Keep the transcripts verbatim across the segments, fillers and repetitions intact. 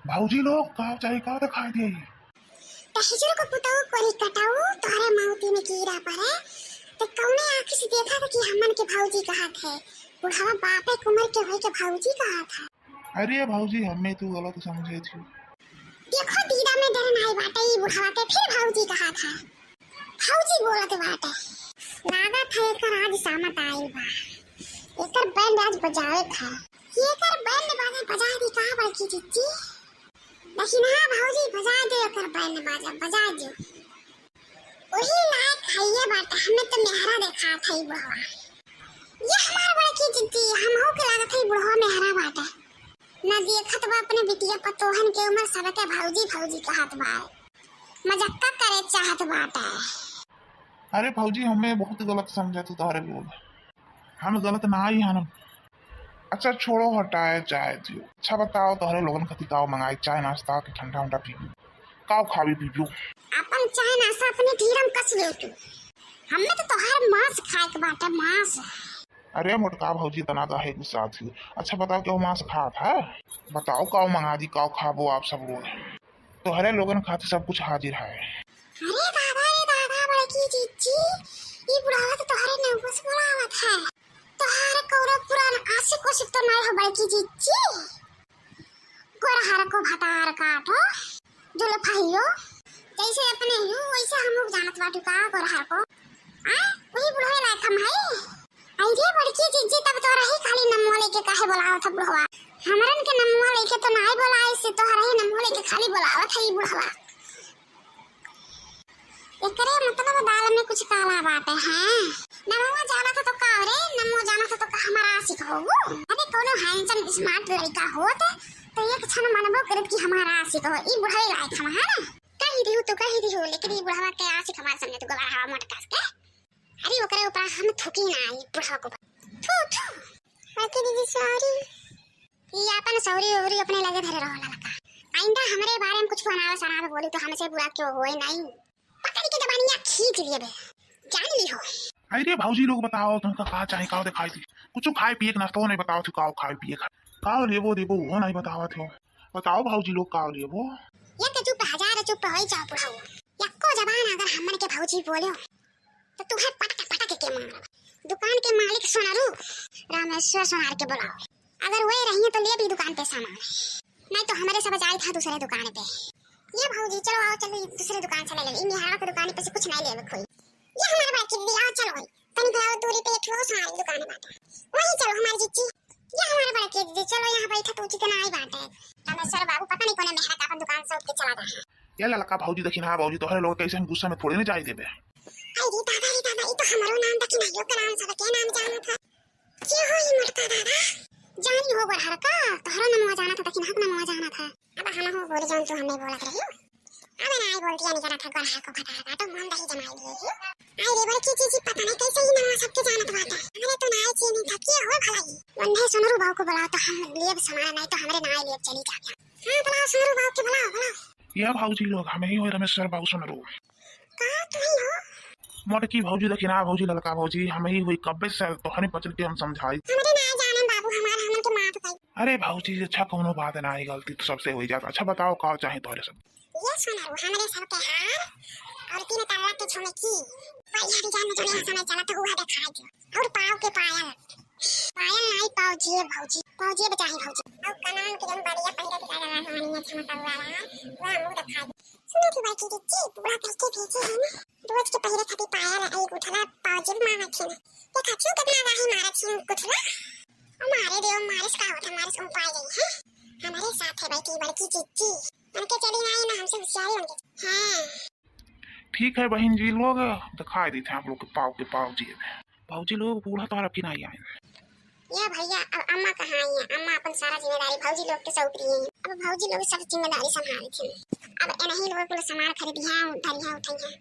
भौजी लोग, का चाही, का देखाई दे? त हिजर को पुतऊ कोरी कटाऊ, तोहरे माउती में कीड़ा पड़े, त कौने आँखी से देखा था कि हमन के भौजी कहत है? बुढ़वा बापे के उम्र के होई के भौजी कहत है। अरे भौजी, हमें तू गलत समझे थी। देखो दीदा में डर नाई बाटे, ई बुढ़वा के फिर भौजी कहत है। भौजी बोलत बाटे। लागत है एकर आज सामत आइल बा। एकर बैंड आज बजावे था। एकर बैंड बाजा बजा दी का बड़की जिज्जी? लेकिन हाँ भौजी, बजा दे एकर बैंड बाजा, बजा दे। वही लायक है ये बात, हमें तो मेहरा देखा था ई बुढ़वा। ये हमार बड़की जिज्जी, हमहू के लागत है ई बुढ़वा मेहरा बाटे। ना देखत बा अपने बिटिया पतोहन के उम्र, सबके भौजी भौजी कहत बा। मजक्का करे चाहत बाटे। अरे भौजी, हमें बहुत गलत समझे तू तोहरे लोग। हम गलत ना ही हन। अच्छा छोड़ो, हटाए जाए दियो। अच्छा बताओ, तोहरे लोगन खातिर काव मंगाई? चाय नाश्ता कि ठंडा उंडा पीबू? काव खाबी पीबू? अपन चाय नाश्ता अपने धीरम कस ले तू। हमें तो तोहार मांस खाए के बाटे, मांस। अरे मोटका भौजी, इतना काहे गुस्सा थी? अच्छा बताओ, केहू मांस खात है? बताओ, काव मंगा दी, काव खाबो आप सब लोग? तोहरे लोगन खातिर सब कुछ हाजिर है। अरे दादा, रे दादा, बड़की जिज्जी, ई बुढ़ावा तो तोहरे नौबस बोलावत है। तोहरे कौनो पुरान आशिक उशिक तो नहीं हो बड़की जिज्जी? गोरहर को भतार काटो, जुल्फहियो, जैसे अपने हूँ वैसे हम लोग जानत बाटू का गोरहर को। आ, वही बुढ़वे लायक हम है। आई रे बड़की जिज्जी, तब तो रही खाली नमवा लेके काहे बोलावत है बुढ़वा? हमरन के नमवा लेके तो नाई बोलाए से, तो रही नमवा लेके खाली बोलावत है ई बुढ़वा। एकरे मतलब दाल में कुछ काला बाटे हैं। नमवा जाना था तो का रे, नमवा जाना था तो का हमारा आशिक होगू? अरे कोनो handsome smart लड़का होत तो एक क्षण मनबो करत कि हमारा आशिक हो। ई बुढ़वे लायक हम है ना? कही दिहू तो कही दिहू, लेकिन ई बुढ़वा के आशिक हमार समझे तो गवार हवा मोट कास के। अरे ओकरे ऊपर हम थूकी ना, ई बुढ़वा को। थू, थू। बड़की दीदी sorry। ई आपन sorry ओरी अपने लगे धरे रहो ललका। आइंदा हमरे बारे में कुछ अनाप शनाप बोली तो हमसे बुरा क्यों होए नहीं। पकड़ के जबानिया खींच लिए बे। जान ली हो। अरे भौजी लोग बताओ, तुमका का चाहे, का दिखाई दी? कुछ खाए पिए के नाश्ता नहीं बताओ थे, का खाए पिए का? का लेबो देबो वो नहीं बतावत हो। बताओ भौजी लोग का लेबो? एक चुप हजार चुप होई जाओ बुढ़ऊ। यक्को जबान अगर हमन के भौजी बोलो तो तुहे पटक पटक के मारब। दुकान के मालिक सोनरू रामेश्वर सोनार के बुलाओ, अगर वे रहिए तो ले भी दुकान पे सामान, नहीं तो हमरे सब जाए था दूसरे दुकान पे। ये भौजी चलो आओ, चलो दूसरे दुकान से ले ले, ई मेहरा के दुकान पे से कुछ नहीं लेवे कोई। ये हमारे बड़की दीदी आओ चलो, तनी भाई दूरी पे एक ठो सोनार की दुकान बाटे, वही चलो हमारी जिज्जी। ये हमारे बड़की दीदी चलो यहाँ बैठा, तू जितना आई बाटे। रामेश्वर बाबू पता नहीं कोने मेहरा का अपन दुकान से उठ के चला गया है। ये ललका भौजी दखिनहा भौजी, तोहरे लोग कैसे हम गुस्सा में थोड़े ना जाए देबे। अरे दादा रे दादा, ई तो हमरो नाम दखिनहा के नाम सबके नाम जाना था। के हो ई मोटका दादा? जानी हो गोरहर का, तोहरो नमवा जाना था, दखिनहा के नमवा जाना था। अब हम हो बोली जौन तू हमें बोलत रही हो। अब ना आई बोलती है, नहीं जाना था गोरहर को फटा का, तो मन दही जमाई दिए ही। आई रे बड़की जिज्जी, पता नहीं कैसे ही नमवा सबके जानत बाटे। हमरे तो ना आई चीनी था, के हो भला ई? वन्हे सोनरू बाबू को बुलाओ तो हम लेब सामान, नहीं तो हमरे ना आई लेब चली जाए। हाँ, बुलाओ, सुनरू बाबू के बुलाओ, बुलाओ। ये भौजी लोग, हम ही होई रमेश्वर बाबू सुनरू। का तू ही हो? मोटकी भौजी, दखिनहा भौजी, ललका भौजी, हम ही होई कब्बे से तोहरे बचन के हम समझाई। हमरे ना जाने बाबू, हमार हमन के माफ कई। अरे भौजी, अच्छा कौनो बात ना, ई गलती तो सबसे होई जात। अच्छा बताओ, का चाहे तोहरे सब? ये सुनरू, हमरे सब के हार और तीन तल्ला के झुमकी, बढ़िया डिजाइन में जोने समय चला तो उहा देखा दो। और पाँव के पायल, पायल नाई, पाँव जिए भौजी, पाँव जिए बचाही भौजी। और कनान के जौन बढ़िया पहिरे के लगा हमारी में झमका वाला, वह मुंह दिखाई दे। सुनो थी बड़की जिज्जी, बुआ कह के भेजे है ना, रोज के पहिरे खातिर पायल, आई गुठला, पाँव जिए मांगे थे ना। देखा छू कितना राही मारा छीन गुठला। ओ मारे रे, ओ मारिस का होता, मारिस उपाय गई है। हमारे साथ है बैठी बड़की जिज्जी। उनके चली ना आई ना हमसे होशियारी उनके। हाँ। ठीक है बहन जी लोग, दिखाई देते हैं आप लोग के पाँव के पाँव जिए। भौजी लोग, बूढ़ा तोहरा की नहीं आए। या भैया, अब अम्मा कहाँ आई हैं? अम्मा अपन सारा जिम्मेदारी भौजी लोग के सौंप रही हैं। अब भौजी लोग सब जिम्मेदारी संभाल रही हैं। अब इन्हीं लोग कुल सामान खरीदी हैं, धरी हैं, उठाई हैं।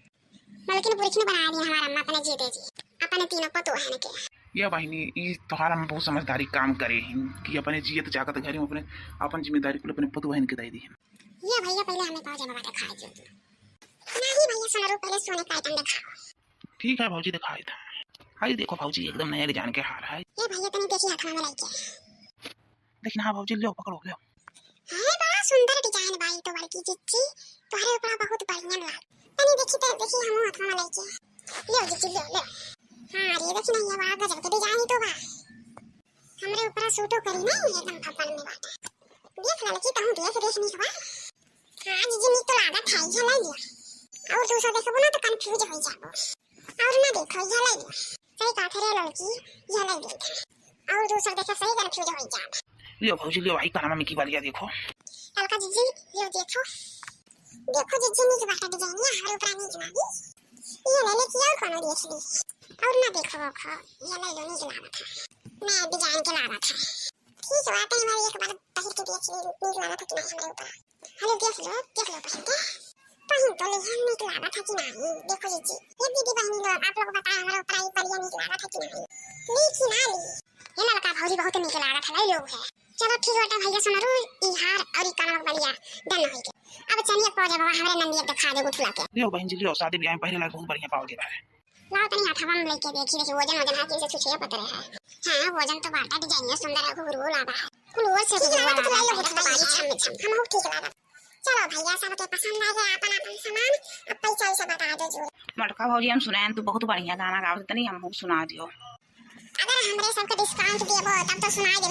मलकिन पुरखिन बना दिया हमारा अम्मा अपने जीते जी, अपने तीनों पतोहन के। या बहिनी, ई तोहरा में बहुत समझदारी काम करे हैं कि अपने जियत जागत घर में अपने, अपन जिम्मेदारी कुल अपने पतोहन के दे दी हैं। ये भैया पहले हमें पाँव जमा दिखाई दो। नहीं भैया सुनरू, पहले सोने का आइटम दिखाओ। ठीक है भौजी, दिखाई था। हाय देखो भौजी, एकदम नया डिजाइन के हार है। ये भैया तनी देखी हाथवा में लेके। लेकिन हाँ भौजी, लो पकड़ो, लो। है बड़ा सुंदर डिजाइन। तो बड़की जिज्जी, तोहरे ऊपर बहुत बढ़िया लाग। तनी देखी तो देखी, हमहू हथवा में लेके। ले जिज्जी, ले, ले। हाँ रे, देखी ना, ये बड़ा गजब के design ही तो बा। हमरे ऊपर सूटो करी ना, एकदम फब्बन में बाटे। देख ललकी, तहूँ देख, देख नीक बा। हाँ जिज्जी, नीक तो लागत है, ये ले लिया। और दूसर देखबो ना तो confuse हो जाबो। और ना देखो, ये ले लिया। सही कहा थे रे ललकी, ये ले लिया। और दूसर देखे सही confuse हो जाब। लियो भौजी, लियो भाई, कानमा में की बलिया देखो। ललका जिज्जी, लियो देखो। देखो जिज्जी, नीक बाटे design, ये हमरे ऊपर नीक लागी। ये ले ले कि और कोनो देख ली। और ना देखो, देखो, ये ले लो, नीक लागत है। नया design के लागत है। ठीक बाटे, हमारे एक बार पहिर के देख ली, नीक लागत है कि नहीं हमरे ऊपर। हेलो, देख लो, देख लो पहिर के। पहिन तो ले हम, नीक लागत है कि नहीं? देखो जिज्जी, ये दीदी बहनी लोग, आप लोग बताए, हमरे ऊपर ई बलिया नीक लागत है कि नहीं? ली कि ना ली? ये ललका भौजी बहुत नीक लागत है, ले लो है। चलो ठीक बाटे भैया सुनरू, ई हार और ई कानवा के बलिया done होई के। अब चलिए पौजे बाबा, हमरे नंदिया के दिखा दे उठला के। लियो बहन जी, लियो, शादी ब्याह में पहरे लायक बहुत बढ़िया पावल गया है। लाओ तनी हथवा में लेके देखी, देखी वजन, वजन है कि इसे छुछे पतरे है। हाँ, वजन तो बाटा, design सुंदर है, घुघरू लागा है। कुल ओर से ठीक घुघरू लागत, लागा है, लाई लो, पहले तो बाजी छम छम। हम हो ठीक लागत। चलो भैया, सबके पसंद आ गया अपन अपन सामान, अब पैसा वैसा बता दो जो। मोटका भौजी, हम सुनाएन, तू बहुत बढ़िया गाना गावत तनी, हमहू सुना दियो। अगर हमरे सबके discount देबो तब तो सुनाई देबो।